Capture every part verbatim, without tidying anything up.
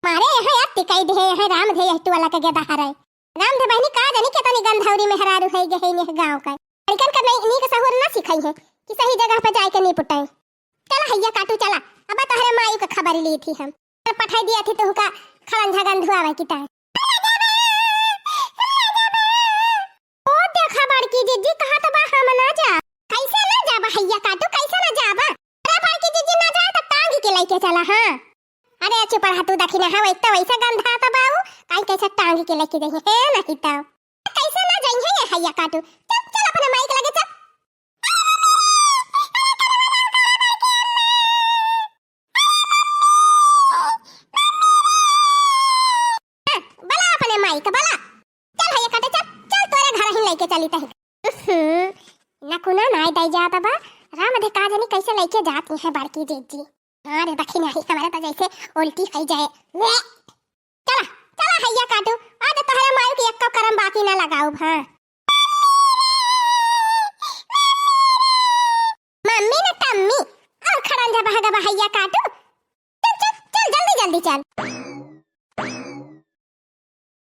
मारे यह अति कई दे, यह राम धे, यह टोला के गेदहरा। राम धे बहिनी का जानी केतनी गंधौरी मेहरारू है गए ने गाँव का। लड़कन का नहीं, नीक सहूर ना सिखाई है कि सही जगह पे जाए के निपटाए। चला हैया काटू चला, अब तोहरे माई के खबर ली थी हम। पठाई दिया थी तुहका खड़ंझा गंधुआवे की ताई। ओ देखा बड़की जिज्जी, कहा तो बा हम ना जा। कैसे ना जाबा हैया काटू, कैसे ना जाबा? अरे बड़की जिज्जी ना जाए तो टांग के लेके चला, हाँ। अरे चुप रह तू, दखिना हवे तो वैसे गंधा तो बाऊ, काई कैसे टांग के लेके जाइए, है नहीं तो। कैसे ना जाइए ये हैया काटू? चल, चल अपने माई के लगे चल। हाँ, बला अपने माई के बला। चल हैया काटू, चल, चल तोरे घर ही लेके चली तही। हम्म, नकुना नाय दई जात बा। राम धे का जानी कैसे लेके जाती है बड़की जिज्जी। हाँ रे, दखिना ही हमारा तो जैसे उल्टी हो जाए। ले। चला, चला हैया काटू, आज तोहरे माई के एक्को करम बाकी ना लगाउब, हाँ। मम्मी न टम्मी, और खड़ंझा बहगा बा हैया काटू। चल, चल, चल, जल्दी, जल्दी चल।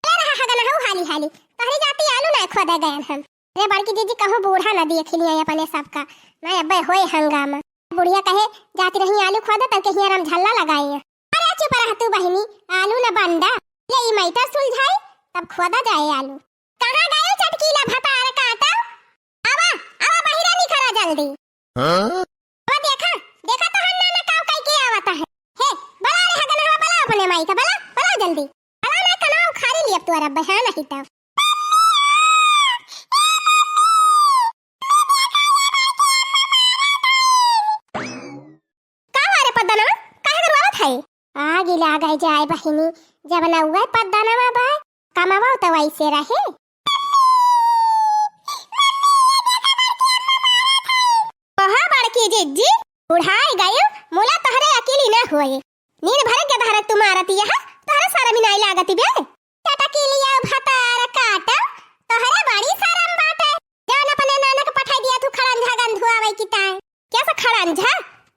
चल रहा हगन हऊ हाली, हाली, तोहरे जाती आलू ना खोदे गयन हम। रे बड़की जिज्जी, कहूँ बूढ़ा ना देखी लिया अपने सबका, ना अब्बे होए हंगामा। बुढ़िया कहे, "जात रही आलू खोदे, तब के हियार हम झल्ला लगाए।" अरे चुप रह तू बहिनी, आलू न बंडा। ले ई मैटर सुलझाई, तब खोदा जाए आलू। कहाँ गए चटकीला भतार काटा? आवा, आवा बहिरा निखरा जल्दी। हाँ? आवा देखा, देखा तो हन्ना न काव कई के आवता है। हे, बला रे हगन हवा, बला अपने माई का, बला, बला जल्दी। बला ना कनाव खारी लिया तू अरब है नहीं तब। का हुआ रे पद्दनवा? काहे गरुआवत है? आगी लागे जाए बहिनी, जब नउवे पद्दनवा बा, कमवा तो वैसे रहे। कहा बड़की जिज्जी, बुढ़ाई गयो, मुला तोहरे अकेली न होए। नींद भर के धरत तू मारत यह, तोहरे शर्म नाई लागत बे। चटकीलिया भतार काटा, तोहरे बड़ी शरम बाटे। जौन अपने नाना के पठाई दिया तू खड़ंझा गंधुआवे की ताई। कैसे खड़ंझा?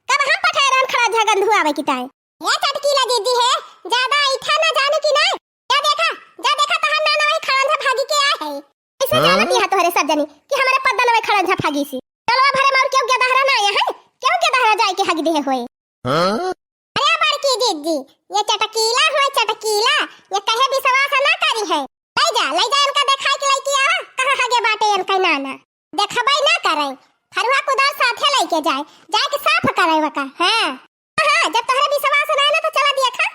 कब हम पठाए रहन खड़ंझा गंधुआवे की ताई? ए चटकीला दीदी है, ज्यादा ऐठा ना जाने की ना। जा देखा, जा देखा तोहर नाना वही खड़ंझा भागी के आ है। ऐसे हाँ? जानत यह तोहरे सब जनी कि हमारे पद्दन वही खड़ंझा भागी सी। टोलवा भरे में और केहू गेदहरा ना आया है, केहू गेदहरा जाए के हग दे होए। हाँ? अरे बड़की दीदी, ये चटकीला होए चटकीला, ये कहे विश्वास ना करी है। ले जा, ले जा इनका देखाई के लेके आवा, कहाँ हगे बाटे इनका नाना। देखबे ना करे, फरुआ कुदार साथे लेके जाए, जाए के साफ करे वका। हाँ। हाँ, जब तोहरे विश्वास ना है ना तो चला दिया खा।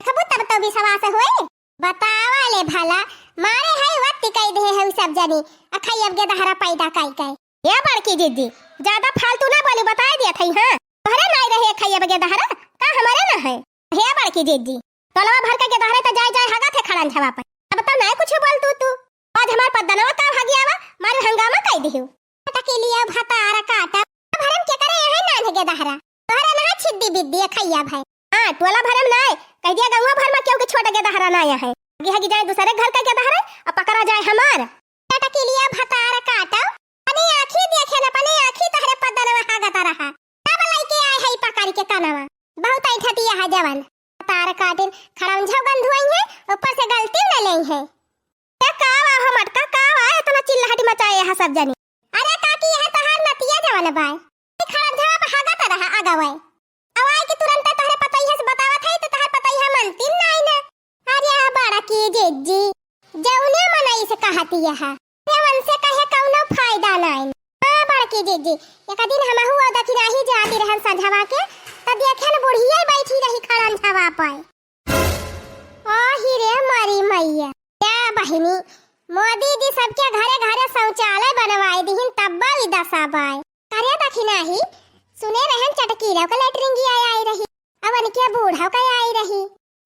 देखबू तब तो विश्वास होए। बतावा ले भला, मारे है वत्ती कई दे है उ सब जनी, अखई अब गेदहरा पैदा कई कई। ए बड़की दीदी, ज्यादा फालतू ना बोली, बताए दिया थई, हाँ। तोहरे नाई रहे अखई अब गेदहरा, का हमारे ना है? हे बड़की दीदी, टोलवा भर के गेदहरे तो जाए जाए हगा थे खड़ंझवा पर। अब तो नाई कुछ बोल तू, तू। आज हमार पद्दनवा का भागी आवा, मारे हंगामा कई दिहू। टकीलिया भतार काटा। भरम के करे है नान गेदहरा। तोहरे ना छिद्दी बिद्दी खैया भाई। हाँ, टोला भरम नाय, कह दिया गंगवा भर में केहू के छोट गेदहरा ना आया है। आगे हगी जाए दूसरे घर का गेदहरा, अब पकड़ा जाए हमार। टकीलिया भतार काटा। अपनी आँखी देखे न, अपनी आँखी तोहरे पद्दनवा हागत रहा। तब लइके आए है पकड़ के कनवा। बहुत ऐठतिया है जवन। भतार काटिन, खड़ंझा गंधुआई है, ऊपर से गलती न लेई है। ए, का वा हो मटका, का वा, एतना चिल्लाहट मचाए यहाँ सब जनी? अरे काकी, यह तोहार नतिया जवन बाय। ई खड़ंझवा पे हगत रहा, अगवे। अब आए के तुरंते तोहरे पतैया से बतावत है, तो तोहर पतैया मनतीन नाई ना। अरे बड़की जिज्जी, जौने मनई से कहती यह, से उनसे कहे कौनो फायदा नाई। हाँ बड़की जिज्जी, एक दिन हमहू और दखिनाही जाती रहन संझवा के, तो देखे न बुढ़िया बैठी रही खड़ंझवा पे। ओ ही रे मोरी मैया। क्या बहिनी, मोदी जी सबके घरे घरे शौचालय बनवाए दिहिन, तब्बा ई दशा बाय। अरे दखिनाही, सुने रहन चटकीला का लेटरिंगिया आई रही, अब इनके बूढ़ा का आई रही,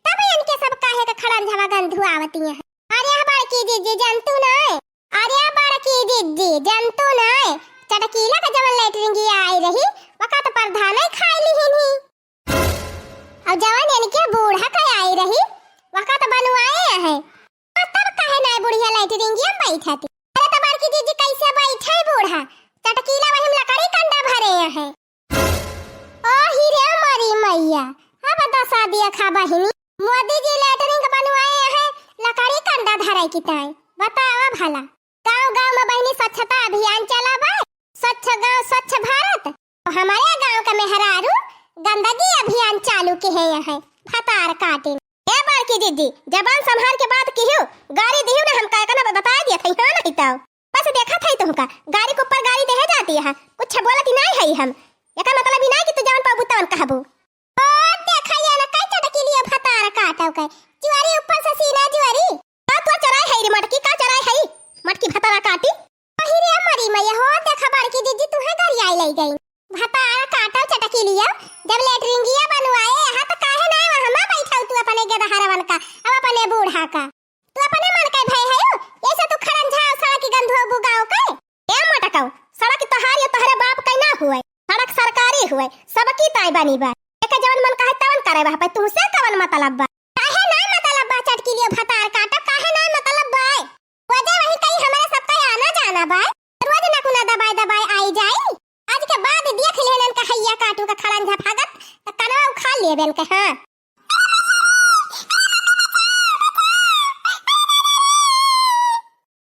तब इनके सब काहे का खड़ंझवा गंधुआवती हैं। अरे बड़की जिज्जी जंतु नाय, अरे बड़की जिज्जी जंतु नाय, चटकीला का जवन लेटरिंगिया आई रही, वका तो प्रधान ही खाई लिहिन ही। अब जवन इनके बूढ़ा का आई रही, वका तो बनवाए हैं। आ तब काहे नाय बुढ़िया लेटरिंगिया में बैठती? अरे तो बड़की जिज्जी कैसे बैठे बूढ़ा? चटकीला वही में लकड़ी कंडा भरे हैं। ओ ही रे मोरी मैया, अब दशा दिया खा बहिनी। मोदी जी लेटरिन के बनवाए हैं, लकड़ी कंडा धराई की ताई। बतावा भला, गाँव गाँव में बहिनी स्वच्छता अभियान चलावे, स्वच्छ गाँव स्वच्छ भारत। तो हमारे गाँव का मेहरारू गंदगी अभियान चालू किहे हैं, भतार काटिन। ए बड़की जिज्जी, जबान संभार के बात किहू, गारी दिहू ना हमका, एकना बताए दिया था, हाँ नहीं तो। बस देखत हई तुमका, गारी के ऊपर गारी देहे जाती है, कुछ बोलत ही नाहीं हई हम। एकर मतलब ही नाहीं कि तू जवन पाबू तवन कहबू। ओ, देखा ये ना, कई चटकी लियो भतार काटव के। जुआरी ऊपर से सीना जुआरी। का तू चराई हई रे मटकी, का चराई हई? मटकी भतारा काटी। अही रे मरी मैया हो, देखा बड़की जिज्जी तुहे गरियाई लई गई। भतार काटव चटकी लियो, जब लेटरिंगिया बनवाए, यहाँ तो काहे नाहीं वहाँ में बैठल तू अपने गेदहरवन का, अब अपने बूढ़ा का। तू अपने मन के भय है, ऐसे तू खड़ंझा सड़क की गंधो बुगाओ के। ए मोटकऊ, सड़क तोहार या तोहरे बाप के ना हुए, सड़क सरकारी हुए, सबकी ताई बनी बा। एके जवन मन कहे तवन करे बा, पे तुहसे कवन मतलब बा? काहे ना मतलब बा, चटकी लियो भतार काटो, काहे ना मतलब बा? वजह वही कहीं हमारे सबका आना जाना बा, रोज ना कुना दबाए दबाए आई जाई। आज के बाद देख लेहन का हैया काटू का खड़ंझा भागत, त कनवा उखाड़ लेबेन के, हाँ।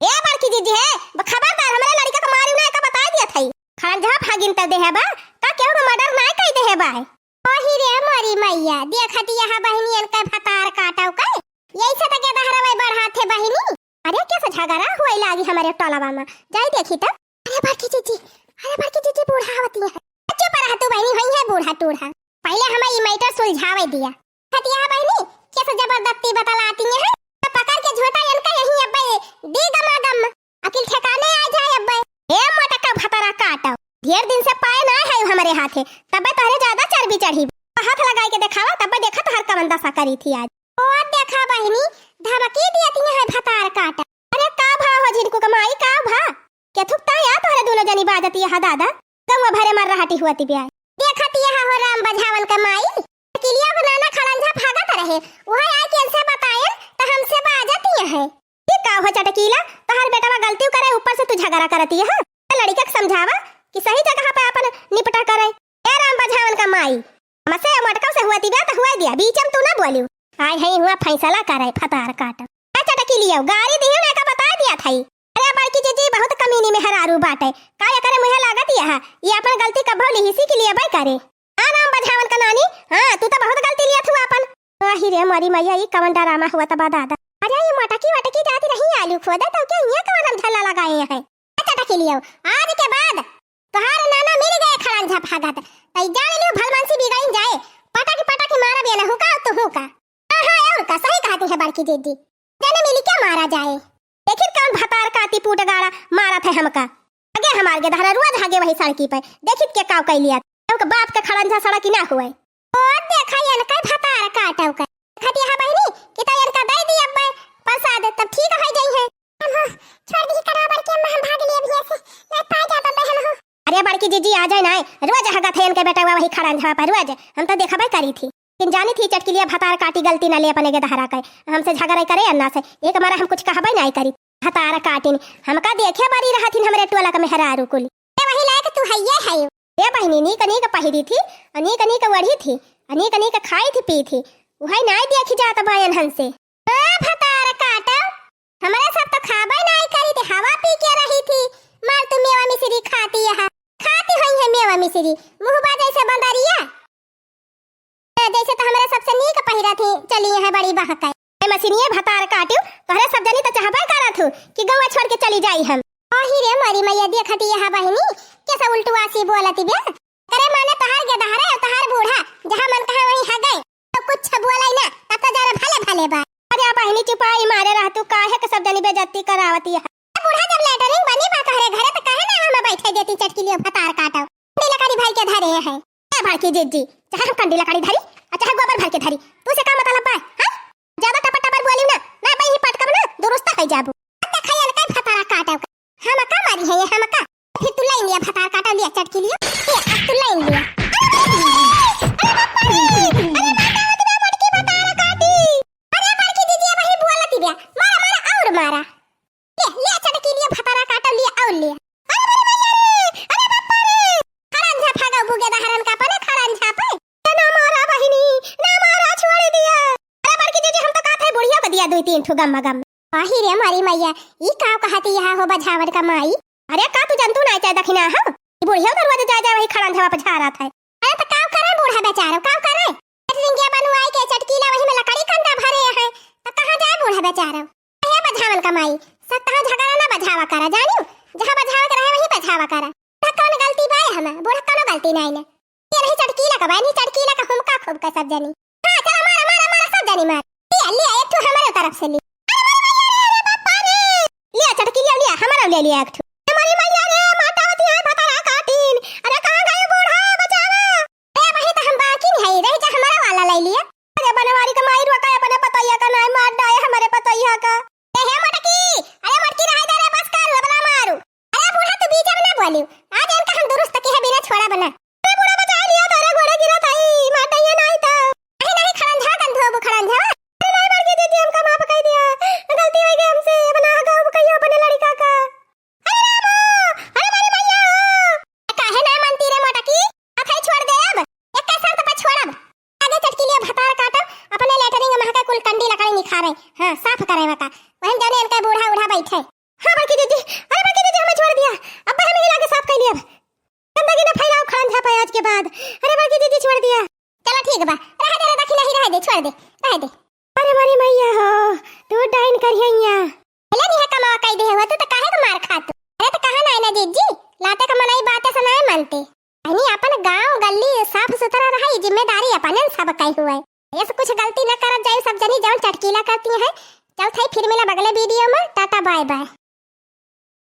ए बड़की जिज्जी है, ब-, खबरदार हमरे लड़का के मारियो ना, एका बताई दिया थई। खड़ंझा भागिन त देहे बा, का केहू के मर्डर नाय कई देहे बा है? ओही रे मोरी मैया, देखत यहाँ बहिनियन के भतार काटव के, यही से त गेदहरवे बढ़ाथे बहिनी। अरे कैसे झगड़ा होए लागी हमरे टोलवा में, जाई देखी त। अरे बड़की जिज्जी, अरे बड़की जिज्जी बूढ़ा आवती है। चुप रह तू बहिनी, होई है बूढ़ा टूढ़ा। पहले हमें ई मैटर सुलझावे दिया। हतिया बहिनी, कैसे जबरदस्ती बतलाती है? तो पकड़ के झोटा इनका यहीं अब्बे दी गमा गम। अकिल ठिकाने आ जाए अब्बे। ए मोटका भतारा काटो। ढेर दिन से पाए ना है हमरे हाथे, तब्बे तोहरे ज्यादा चर्बी चढ़ी। हाथ लगाई के देखावा, तब्बे देखा तोहर कवन दशा करी थी आज। ओ देखा बहिनी, धमकी दियती है भतार काटो। अरे का भा हो झिनकू के माई, का भा? के थुकता या तोहरे दुनो जनी बाजत यहा दादा, गंवा भरे मर रहटी हुआ ती ब्याय। देखत यहा हो राम बझावन का माई, चटकीलिया को नाना खड़ंझा भागत रहे, वह आए के इनसे बतायन त हमसे बाजत यह है। ठीक का हो चटकीला, तोहर बेटवा गलती करे, ऊपर से तू झगड़ा करत यह। त लड़िका के समझावा कि सही जगह पे अपन निपटा करे। ए राम बझावन का माई, हमसे मोटका से हुआ ती ब्याय त हुआ दिया, बीच में तू ना बोलियो। आए है हुआ फैसला करे, फतार काट। ए चटकीलिया, गारी दियो ना का बता दिया थई। अरे बड़की जिज्जी बहुत कमीनी मेहरारू बाटे। का एकरे मुँहे लागत यह? ये अपन गलती कभो लिहिसी के लिए बे करे। हाँ राम बझावन का नानी, हाँ तू तो बहुत गलती लिया थू अपन। आही रे मोरी मैया, ई कवन डरामा हुआ तबा दादा। अरे ये मटकी वटकी जाती रही आलू खोदे तो क्या ये कवन हम झल्ला लगाए हैं? अच्छा चटकीलिया, आज के बाद तोहार नाना मिल गए खड़ंझा भागत। तई जान लियो भलमानसी बिगड़न जाए। पटक पटक मारब ये ना हुका तो हुका। हाँ, हाँ, और का, सही कहती है बड़की दीदी। जाने मिली क्या मारा जाए। देखित कौन भतार काटी पूट गाड़ा मारत है हमका। आगे हमार गेदहरा रोज हागे वही सड़की पे। देखित के काव कइ लिया। उनके बाप के खड़ंझा सड़क ही ना हुए। ओ देखा इनका भतार काटव का। खटिया बहिनी, कि तो इनका दे दी अब प्रसाद, तब ठीक हो जाई है। हम हो, छोड़ दी करा बड़की अम्मा, हम भाग लिए अभी ऐसे। ना पा जा बब्बे हम हो। अरे बड़की जीजी आ जाए ना, रोज हगत है इनके बेटा वही खड़ंझा पर रोज। हम तो देखबे करी थी। लेकिन जानी थी चटकिलिया भतार काटी गलती ना ले अपने गेदहरा के, हमसे झगड़ा करे अन्ना से, एक मारा हम कुछ कहबे नाई करी। भतार काटिन, हमका देखे बरी रहथिन हमरे टोला के मेहरारू कुल। ए वही लायक तू हइये है। ए बहिनी, नीक नीक पहिरी थी, अ नीक नीक वढ़ी थी, अ नीक नीक खाई थी पी थी, उहई नाई देखी जात बायन हमसे। ए भतार काटो, हमरे सब तो खाबे नाई करी थी, हवा पी के रही थी। मार तू मेवा मिश्री खाती है, खाती हुई है मेवा मिश्री, मुँहबा जैसे बंदरिया। ए, जैसे तो हमरे सबसे नीक पहिरा थी, चली यहाँ बड़ी बहकाई। ए मशीनिये भतार काटियो, तोहरे सब जनी तो चाहबे करत हूँ कि गौवा छोड़ के चली जाई हम। आही रे मोरी मैया, देखती यहाँ बहिनी, कैसे उल्टुआसी बोलती बे। करे माने तोहार गेदहरे और तोहार बूढ़ा, जहाँ मन कहे वहीं हगे। तो कुछ बोलाई ना, तब तो जरा भले भले बा। अरे बहिनी चुपाई मारे रह तू, काहे के सब जनी बेइज्जती करावती है। बूढ़ा जब लेटरिन बनी बा तोहरे घरे तो काहे ना हमें बैठे देती चटकिलियो भतार काटो। कंडी लकड़ी भर के धरे है। ए भड़की जीजी, चाहे हम कंडी लकड़ी धरी, और चाहे गोबर भर के धरी, तू से का मतलब बा, हैं? ज्यादा टपर टपर बोली ना, ना बहिनी पटकब ना, दुरुस्त हो जाबू। अब देख ये लकड़ी भतार काटो। हम का मारी है ये, हम का? फिर तू लाइन लिया भतार काटा लिया चटकिलियो। ये अब तू लाइन लिया। अरे बाप रे, अरे बाप रे, अरे बाप रे, अरे बाप रे, मटकी भतार काटी। अरे बड़की जीजी, अब ही बोलती बिया। मारा, मारा और मारा। ले, ले चटकिलियो भतार काटा लिया और लिया। अरे बड़ी मैया रे, अरे बाप रे। खड़ंझा भागा बुगे दहरन का अपने खड़ंझा पे। ना मारा बहिनी, ना मारा, छोड़ दिया। अरे दुई तीन ठो गम्मा गम्मा। आही रे मोरी मैया, ई का कहत यह हो बझावन का माई? अरे का तू जनतू नाहीं चाहे दखिना हो? ई बुढ़िया तो रोज जा जा वही खड़ंझवा पर झारत है। अरे त का करे बूढ़ा बेचारा, का करे? रिंगिया बनवाई के चटकीला वही में लकड़ी कंडा भरे है, त कहाँ जाए बूढ़ा बेचारा? हे बझावन का माई, सब तहाँ झगड़ा ना बझावा करा, जानियो? जहाँ बझावे के रहे वहीं बझावा करा। बूढ़ा कौन गलती बाय हमा? बूढ़ा कौनो गलती नाहीं ने। ये नहीं चटकीला का बाय, नहीं चटकीला का हुमका खूब का सब जनी। हाँ, चला मारा, मारा, मारा, सब जनी मार। लिया, लिया, एक ठो हमारे तरफ से लिया। अरे मोरी मैया रे, अरे बापा रे। लिया चटकीला, लिया, हमारा ले लिया एक ठो। अरे मोरी मैया रे, माता होती है भतारा काटिन। अरे कहाँ गए बूढ़ा, बचावा। अरे वही तो हम बाकी नहीं है, रह जा हमारा वाला ले लिया। अरे बनवारी का माई रोका अपने पतोहिया का नाई मार डाए हमारे पतोहिया का। ए हे मटकी, अरे मटकी रहे दे रे, बस कर, लबला मारू। अरे बूढ़ा तू बीच में ना बोलियो, आज इनका हम दुरुस्त की है बिना छोड़ा बना। अरे बूढ़ा बचा लिया, तोरे गोड़े गिरा ताई, मार डाइए नाई तो। नहीं, नहीं, खड़ंझा कन धोबू, खड़ंझा। अरे नहीं, बड़की दीदी, हमका माफ कर दिया, गलती हो गई हमसे, अब ना गाँव कहियो अपने लड़का का। अरे रामो, अरे मोरी मैया हो। काहे ना मानती रे मोटकी? अथई छोड़ दे अब। एक शर्त पर छोड़ब। आगे चटकीलिया भतार काटब, अपने लेटरिन में महका कुल कंडी लकड़ी निखारे। हाँ, साफ करे वका। वहीं जाने इनका बूढ़ा उढ़ा बैठे। हाँ बड़की दीदी, अरे बड़की दीदी हमें छोड़ दिया। अब हमें ही लागे साफ कर लिया। गंदगी ना फैलाओ खड़ंझा पे आज के बाद। अरे बड़की दीदी छोड़ दिया। चला ठीक बा, रह दे रे दखिना ही रह दे, छोड़ दे, रह दे। अरे मोरी मैया हो, तू डाइन करिया। ले निहा कमावा कई दे हो, तू तो काहे के मार खात? अरे तो कहा नाई ना जीजी, लाते का मनई बाते से नाई मानते। अनी अपन गांव गल्ली साफ सुथरा रहा, ई जिम्मेदारी अपने सब कई हुए। ऐसे कुछ गलती न करत जाई सब जनी जौन चटकीला करती हैं। चल थई फिर मिला अगले वीडियो में, टाटा बाय बाय।